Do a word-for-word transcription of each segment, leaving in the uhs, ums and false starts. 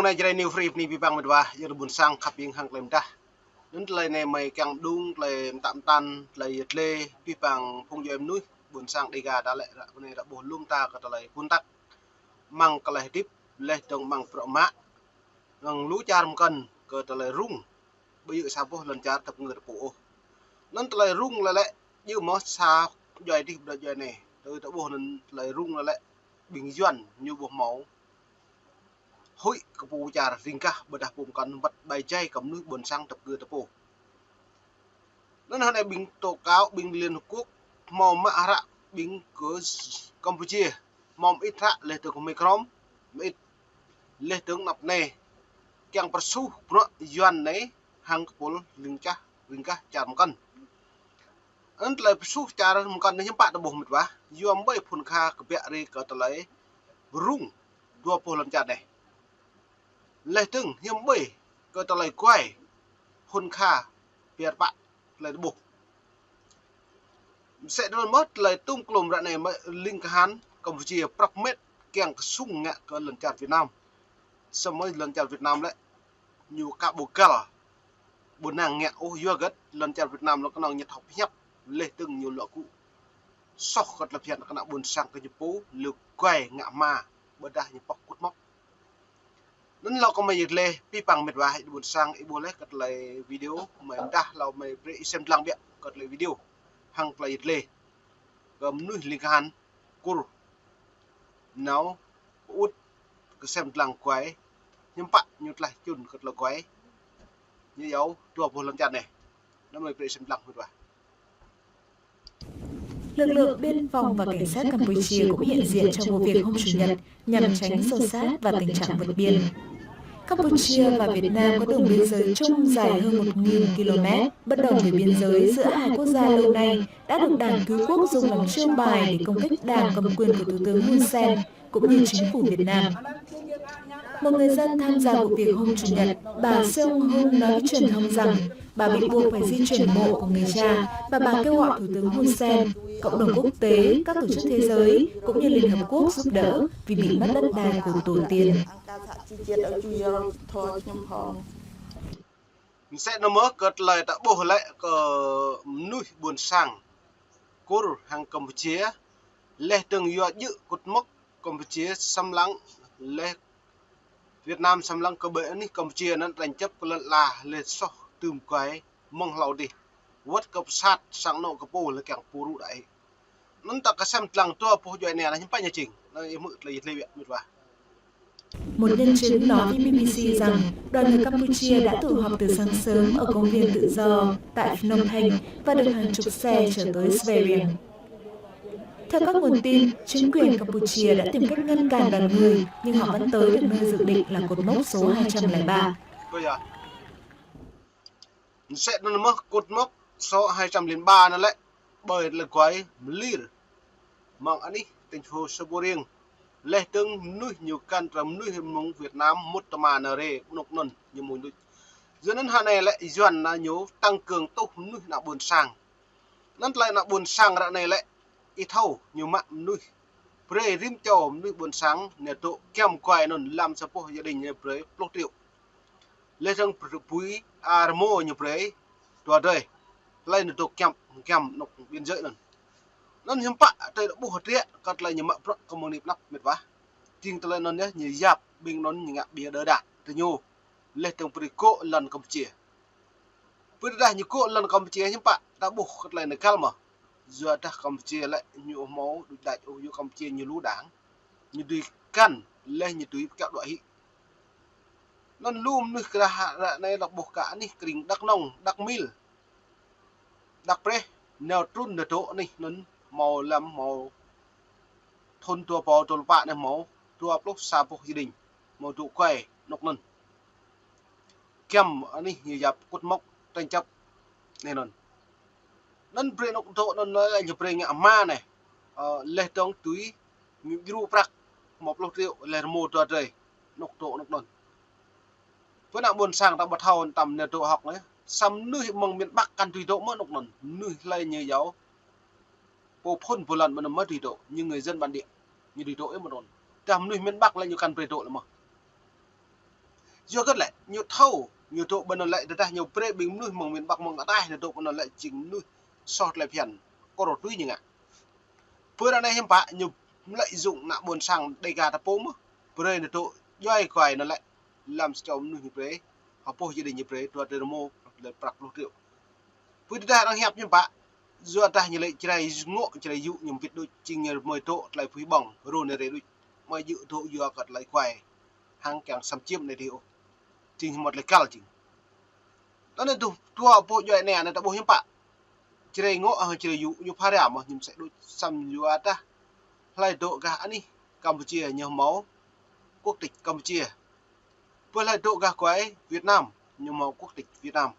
Anai Jrai New Free bơni abih bang met wa, yơh ƀôn sang khăp ƀing hăng tơlơi mơdah. Anŭn tơlơi anai mơi kiăng pơđung tơlơi mơtă mơtăn, tơlơi yet lĕ, abih bang phung djuai mơnuih ƀôn sang Dega ta lĕ, ră anai ră ƀuh lŏm ta kơ tơlơi kơnơ̆ng tăk. Mơ̆ng tơlơi hơdip, laih dơ̆ng mơ̆ng bruă mă, mơ̆ng lu čar mơkŏn kơ tơlơi rŭng. Ƀu djơ̆ sa boh lŏn čar tơpơngư tơpŭ ôh. Anŭn tơlơi rŭng lĕ lĕ, djơ̆ mơ̆ sa djuai dih ƀơi djuai anai. Tơlơi tơƀuh anŭn tơlơi rŭng lĕ lĕ, ƀing Yuan ñu ƀu hmâo huĭ kơ pô čar ring gah ƀôdah pô mơkŏn wơ̆t ƀai jai kơ mơnuih ƀôn sang tơpơngư tơpŭ. Anŭn hơnai ƀing tŏ kâo ƀing Liên Hợp Quốc hmâo mă hră ƀing kơ Campuchia hmâo mơit hră laih dơ̆ng kơ Mekrom mơit laih dơ̆ng anăp anai kiăng pơrsuh bruă Yuan anai hăng kơ pô ling čah ring gah čar mơkŏn. Anŭn tơlơi pơrsuh čar mơkŏn anai hiư̆m pă tơƀuh met wa, yua mơ̆ ƀơi phŭn kha kơbiă rai kơ tơlơi rŭng dua boh lŏn čar anai. Laih dơ̆ng hiư̆m ƀơi kơ tơlơi kuai phŭn kha biă pă tơlơi tơƀuh. Mơsĕ anŭn mơ̆ tơlơi tŭm klŏm ră anai mơ̆ ling kahan Campuchia prăp met kiăng kơ sung ngă kơ lŏn čar Việt Nam. Samơ̆ lŏn čar Việt Nam lĕ ñu ka ƀu găl ƀu năng ngă ôh yua hơget lŏn čar Việt Nam lŏ kơnơ̆ng ñu thâo pơhiăp laih dơ̆ng ñu lŏ kŭ soh kơ tơlơi phiăn kơ ană ƀôn sang kơ ñu pô lŏ kuai ngă hma ƀôdah ñu pŏk kŭt mŏk. Anŭn hlâo kơ mơi yet lĕ, abih bang met wa ƀôn sang ih ƀuh laih kơ tơlơi video mơi mơdah hlâo mơi brơi ih sem lăng biă kơ tơlơi video hăng tơlơi yet lĕ kơ mơnuih ling kahan Kur nao pơŭt kơ sem lăng kuai, hiư̆m pă ñu tlaih čun kơ tơlơi kuai. Ñu yua dua boh lŏn čar anai. Anŭn mơi brơi sem lăng met wa. Lực lượng biên phòng và cảnh sát Campuchia cũng hiện diện trong vụ việc hôm Chủ nhật nhằm tránh xô xát và tình trạng vượt biên. Campuchia và Việt Nam có đường biên giới chung dài hơn một nghìn ki lô mét, bất đồng về biên giới giữa hai quốc gia lâu nay đã được Đảng Cứu Quốc dùng làm chiêu bài để công kích Đảng cầm quyền của Thủ tướng Hun Sen cũng như chính phủ Việt Nam. Một người dân tham gia vụ việc hôm Chủ nhật, bà Seung Hun nói với truyền thông rằng bà bị buộc phải di chuyển mộ của người cha và bà kêu gọi Thủ tướng Hun Sen, cộng đồng quốc tế, các tổ chức thế giới cũng như Liên Hợp Quốc giúp đỡ vì bị mất đất đai của tổ tiên. Mơsĕ anŭn mơ̆ kơ tơlơi ta ƀuh lĕ kơ mơnuih ƀôn sang Kur hăng Campuchia, laih dơ̆ng yua djơ̆ kŭt mŏk Campuchia sem lăng laih Việt Nam sem lăng kơ ƀơi anih Campuchia anŭn tranh chấp kơ lŏn ala laih soh tơm kuai mơ̆ng hlâo dih. Wơ̆t kơ pơsat sang anŏ kơ pô laih kiăng pô rŭ đai. Anŭn ta kơ sem lăng dua boh djuai anai laih hiư̆m pă ñu jing. Anŭn ih hmư̆ tơlơi yet lĕ biă met wa. Một nhân chứng nói với B B C rằng đoàn người Campuchia đã tụ họp từ sáng sớm ở công viên Tự Do tại Phnom Penh và được hàng chục xe chở tới Svay Rieng. Theo các nguồn tin, chính quyền Campuchia đã tìm cách ngăn cản đoàn người, nhưng họ vẫn tới được nơi dự định là cột mốc số hai trăm lẻ ba. Mơsĕ anŭn mơ̆ kŭt mŏk số hai trăm lẻ ba anŭn lĕ ƀơi lŏn kuai mơlir mơ̆ng anih thành phố Svay Rieng. Laih dơ̆ng mơnuih ñu kăn tơlơi mơnuih mơ̆ng Việt Nam mŭt tơma nao rai ƀơi anŏ anŭn ñu mơ̆ng đôč. Yua anŭn hơnai lĕ Yuan anŭn ñu tăng cường tuh mơnuih ană ƀôn sang. Anŭn tơlơi ană ƀôn sang ră anai lĕ ih thâo ñu mă mơnuih. Brơi rĭm čô mơnuih ƀôn sang nao dŏ kiăm kuai anŭn lăm sa boh gia đình ñu brơi pluh triệu. Laih dơ̆ng pui a rơmô ñu brơi dua drơi. Tơlơi nao dŏ kiăm, kiăm anŏ biên giới anŭn. Anŭn hiư̆m pă tơlơi ƀuh hơdră kơ tơlơi ñu mă bruă kơ mơ̆ng anai pơnăp met wa. Jing tơlơi anŭn yơh ñu yap ƀing anŭn ñu ngă ƀiă đơ đă tơ ñu. Laih dơ̆ng brơi gŏ lŏn Campuchia. Brơi dah ñu gŏ lŏn Campuchia hiư̆m pă ta ƀuh kơ tơlơi nao găl mơ̆. Yua dah Campuchia lĕ ñu hmâo đôč đač ôh, yua Campuchia ñu lu đảng. Ñu dưi kăn laih ñu dưi pơkă đuaĭ hĭ. Anŭn lu mơnuih krah ră anai lŏ ƀuh kơ anih kring Đăk Nông, Đăk Mil, Đăk Preh, nao trŭn nao dŏ anih anŭn hmâo lăm hmâo thŭn dua rơbâo dua pluh pă anai hmâo dua pluh sa boh gia đình hmâo dŏ kuai anŏ anŭn. Kiăm anih ñu yap kŭt mŏk tranh chấp anai anŭn. Anŭn brơi anŏ dŏ anŭn lĕ ñu brơi ngă hma anai. Ơ, laih dơ̆ng tui ñu djru prăk hmâo pluh triệu laih rơmô dua drơi anŏ dŏ anŏ anŭn. Pơ ană ƀôn sang ta ƀu thâo tăm nao dŏ hŏk anai. Samơ̆ mơnuih mơ̆ng miền Bắc kăn dưi dŏ mơ̆ anŏ anŭn. Mơnuih hlơi ñu yua pô phŭn pô lăn ƀơi anŭn mơ̆ dưi dŏ, ñu người dân bản địa ñu dưi dŏ ih mơ̆ anŭn. Dah mơnuih miền Bắc lĕ ñu kăn brơi dŏ lĕ mơ̆. Yua hơget lĕ, ñu thâo, ñu dŏ ƀơi anŭn lĕ, tơdah ñu brơi ƀing mơnuih mơ̆ng miền Bắc mơ̆ng ataih, ñu dŏ ƀơi anŭn lĕ, jing mơnuih soh tơlơi phiăn, kơ rŏ tui ñu ngă. Pơ ră anai hiư̆m pă, ñu lợi dụng ană ƀôn sang Đêga ta pô mơ̆n, brơi ñu dŏ djuai kuai anŭn lĕ, lăm sa čô mơnuih ñu brơi, hơpô gia đình ñu brơi, dua tơrmô, lĕ prăk pluh triệu. Pơ tơdah arăng hiăp ñu pă, yua dah ñu lĕ Jrai ngŏ, Jrai yŭ ñu mbĭt đôč, jing ñu mơi dŏ tơlơi pui ƀơ̆ng, rô anai rai đôč. Mơi jơ̆ dŏ yua kơ tơlơi kuai. Hăng kiăng xâm chiếm anai dih ôh. Jing hmâo tơlơi kăl jing. Tơdah anai tuh, dua pô djuai anai, anai ta ƀuh hiư̆m pă. Jrai ngŏ, ah, Jrai yŭ, ñu phara mơ̆n, ñu msĕ đôč, săm yua dah. Hlơi dŏ gah anih Campuchia ñu hmâo quốc tịch Campuchia. Pơ hlơi dŏ gah kuai Việt Nam, ñu hmâo quốc tịch Việt Nam.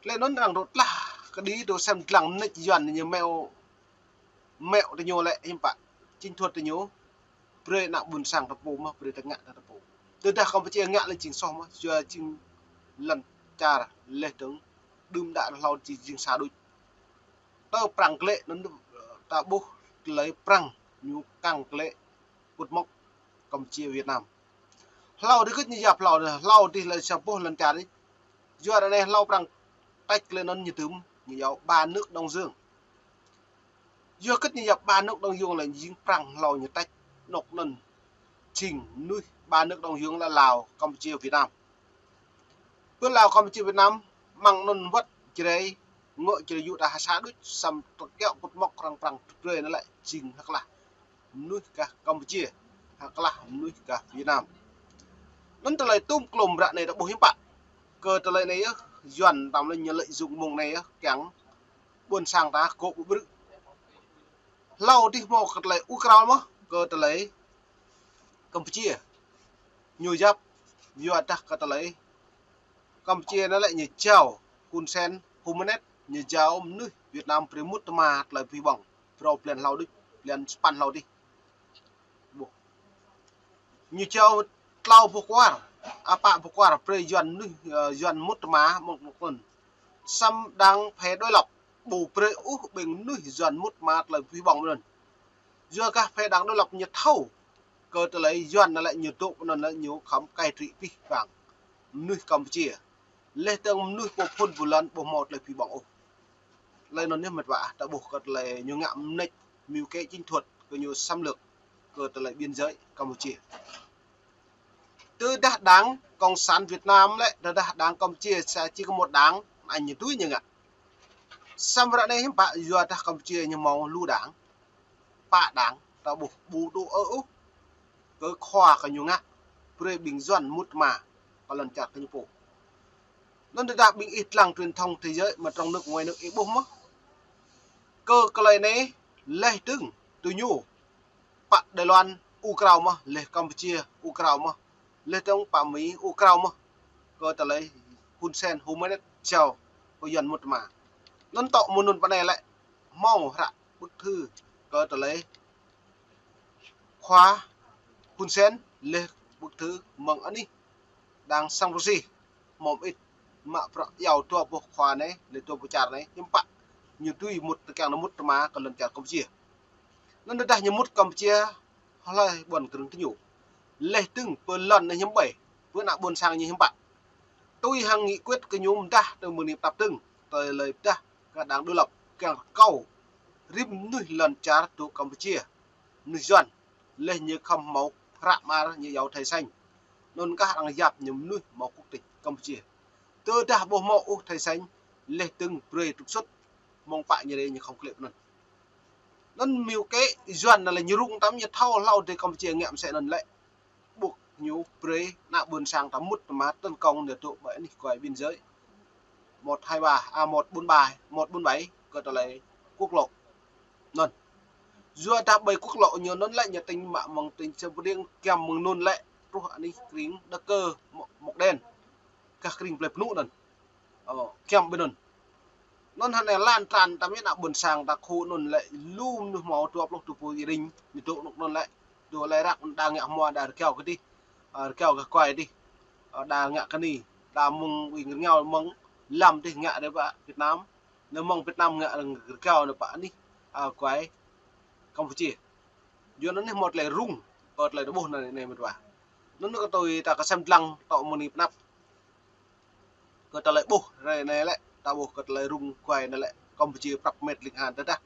Tơlơi anŭn arăng dŏ tlah kơđi dŏ sem dlăng mơneč Yuan ñu meo, meo tơ ñu lĕ hiư̆m pă. Chiến thuật tơ ñu, brơi ană ƀôn sang ta pô mơ̆n, brơi ta ngă ta pô. Tơdah Campuchia ngă lĕ jing soh mơ̆n, yua jing lŏn čar leh dơ̆ng, đưm đă hlâo jing, jing sa đôč. Tơ prăng klĕ anŭn ta ƀuh tơlơi prăng ñu kăng klĕ kŭt mŏk Campuchia Việt Nam. Hlâo dih kơ ñu yap hlâo anai, hlâo dih lĕ sa boh lŏn čar dih. Yua anai hlâo prăng tač klĕ anŭn ñu tŭm, ñu yua ba nước Đông Dương. Yua kơ ñu yap ba nước Đông Dương lĕ jing prăng hlâo ñu tač anŏ anŭn. Jing mơnuih ba nước Đông Dương lĕ Lào, Campuchia, Việt Nam. Pơ Lào, Campuchia, Việt Nam, mơ̆ng anŭn wơ̆t Jrai ngŏ, Jrai yŭ ta ha sa đôč, săm tơkiaŏ kŭt mŏk arăng prăng brơi anŭn lĕ jing hơklah mơnuih gah Campuchia, hơklah mơnuih gah Việt Nam. Anŭn tơlơi tŭm klŏm ră anai ta ƀuh hiư̆m pă. Kơ tơlơi anai yơh, Yuan tơm lĕ ñu lợi dụng mông anai yơh, kiăng ƀôn sang ta kŏ ƀu brư̆. Hlâo dih hmâo kơ tơlơi ur krao mơ̆n, kơ tơlơi Campuchia. Ñu yap, yua dah kơ tơlơi Campuchia anai lĕ ñu jao, Hun Sen, Hun Manet, ñu jao mơnuih Việt Nam brơi mŭt tơma tơlơi pui ƀơ̆ng. Brơi blan hlâo đôč, blan sapăn hlâo dih. Ƀuh. Ñu jao tlâo boh kwar, a, pă boh kwar, brơi Yuan mơnuih, ơ, Yuan mŭt tơma mơ̆ng anŭn. Săm đang phe đối lập, ƀu brơi ôh ƀing mơnuih Yuan mŭt tơma tơlơi pui ƀơ̆ng anŭn. Yua kơ phe đang đối lập ñu thâo, kơ tơlơi Yuan anŭn lĕ ñu dŏ anŭn lĕ ñu khŏm cai trị pih pang mơnuih Campuchia. Leh dơ̆ng mơnuih pô phŭn ƀu lŏn ƀu hmâo tơlơi pui ƀơ̆ng ôh. Tơlơi anŭn yơh mĕt wa, ta ƀuh kơ tơlơi ñu ngă mơneč mưu kế chiến thuật kơ ñu xâm lược kơ tơlơi biên giới Campuchia. Tơdah đảng Cộng sản Việt Nam lĕ, tơdah đảng Campuchia sa chỉ có một đảng, anŭn ñu tui ñu ngă. Săm ră anai hiư̆m pă yua dah Campuchia ñu hmâo lu đảng. Pă đảng, ta ƀuh ƀu dŏ ôh. Kơ khua kơ ñu ngă, brơi ƀing Yuan mŭt tơma, kơ lŏn čar kơ ñu pô. Anŭn tơdah ƀing ih dlăng truyền thông thế giới mơ̆ trong nước ngoài nước ih ƀuh mơ̆n. Kơ tơlơi anai, leh dơ̆ng, tơ ñu, pă Đài Loan ur krao mơ̆n, leh Campuchia ur krao mơ̆n, leh dơ̆ng pă Mi ur krao mơ̆n. Kơ tơlơi Hun Sen, Hun Manet, jao, kơ Yuan mŭt tơma. Anŭn tŏ mơ̆ng anŭn pơ anai lĕ, hmâo hră bức thư kơ tơlơi khua Hun Sen leh bức thư mơ̆ng anih đang sang Russie. Hmâo mơit mă prăk yua dua boh khua anai, leh dua boh čar anai, hiư̆m pă ñu tui mŭt tơkeng anŭn mŭt tơma kơ lŏn čar Campuchia. Anŭn tơdah ñu mŭt Campuchia, hlơi ƀuăn krơ̆ng tơ ñu. Leh dơ̆ng pơ lŏn anai hiư̆m ƀai, pơ ană ƀôn sang ñu hiư̆m pă. Tui hăng nghị quyết kơ ñu mơdah tơ mơ̆ng anai pơtăp dơ̆ng, tơlơi pơdah kơ đang đối lập kiăng rơkâo rĭm mơnuih lŏn čar dŏ Campuchia. Mơnuih Yuan, leh ñu khŏm hmâo hră mơar ñu yua thẻ xanh. Anŭn kah arăng yap ñu mơnuih hmâo quốc tịch Campuchia. Tơdah ƀu hmâo ôh thẻ xanh, leh dơ̆ng brơi trục xuất, mơ̆ng pă ñu rai ñu khŏm klĕ pơ anŭn. Anŭn mưu kế Yuan anŭn lĕ ñu rŭng tơm ñu thâo hlâo dih Campuchia ngă mơsĕ anŭn lĕ. Ƀuh ñu brơi ană ƀôn sang ta mŭt tơma tấn công ñu dŏ ƀơi anih kuai biên giới. Một hai ba, à, một bốn ba, một bốn bảy, kơ tơlơi quốc lộ. Anŭn. Yua dah ƀơi quốc lộ ñu anŭn lĕ ñu tỉnh mă mơ̆ng tỉnh Siem Pring kiăng mơ̆ng anŭn lĕ truh anih krĭng Đa Kơ, Mok-, Mok Đen. Gah krĭng plơi Pnu anŭn. Ơ, kiăng ƀơi anŭn. Anŭn hơnai lan tràn tơm ñu ană ƀôn sang ta khŏm anŭn lĕ lu mơnuih hmâo dua pluh dua pluh gia đình, ñu dŏ anŭn lĕ. Dŏ lĕ răk đa ngă hmua đa rơgao kơ dih. Ơ, rơgao gah kuai dih. Ơ, đa ngă kơ ni, đa mơ̆ng ƀing rơngiao mơ̆ng lăm dih ngă rai pơ Việt Nam. Anŭn mơ̆ng Việt Nam ngă rơgao anŭn pơ anih, ơ, kuai Campuchia. Yua anŭn anih hmâo tơlơi rŭng, kơ tơlơi ta ƀuh anai, anai mĕt wa. Anŭn kơ tui ta kơ sem lăng tŏ mơni pơnăp kơ tơlơi ƀuh rai anai lĕ, ta ƀuh kơ tơlơi rŭng kuai anai lĕ, Campuchia prăp met ling han tơdah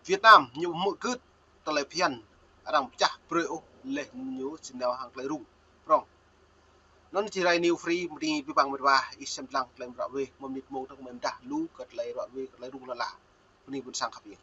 Việt Nam ñu hmư̆ gưt tơlơi phiăn arăng pơčah brơi ôh leh ñu sĭt nao hăng tơlơi rŭng prŏng. Anŭn či rai New Free mơni pi păng met wa, ih sem lăng tơlơi mră wê mơm nit mông tơk mơm dah lu kơ tơlơi mră wê kơ tơlơi rŭng lala. Mơni ƀuôn sang khăp yơh.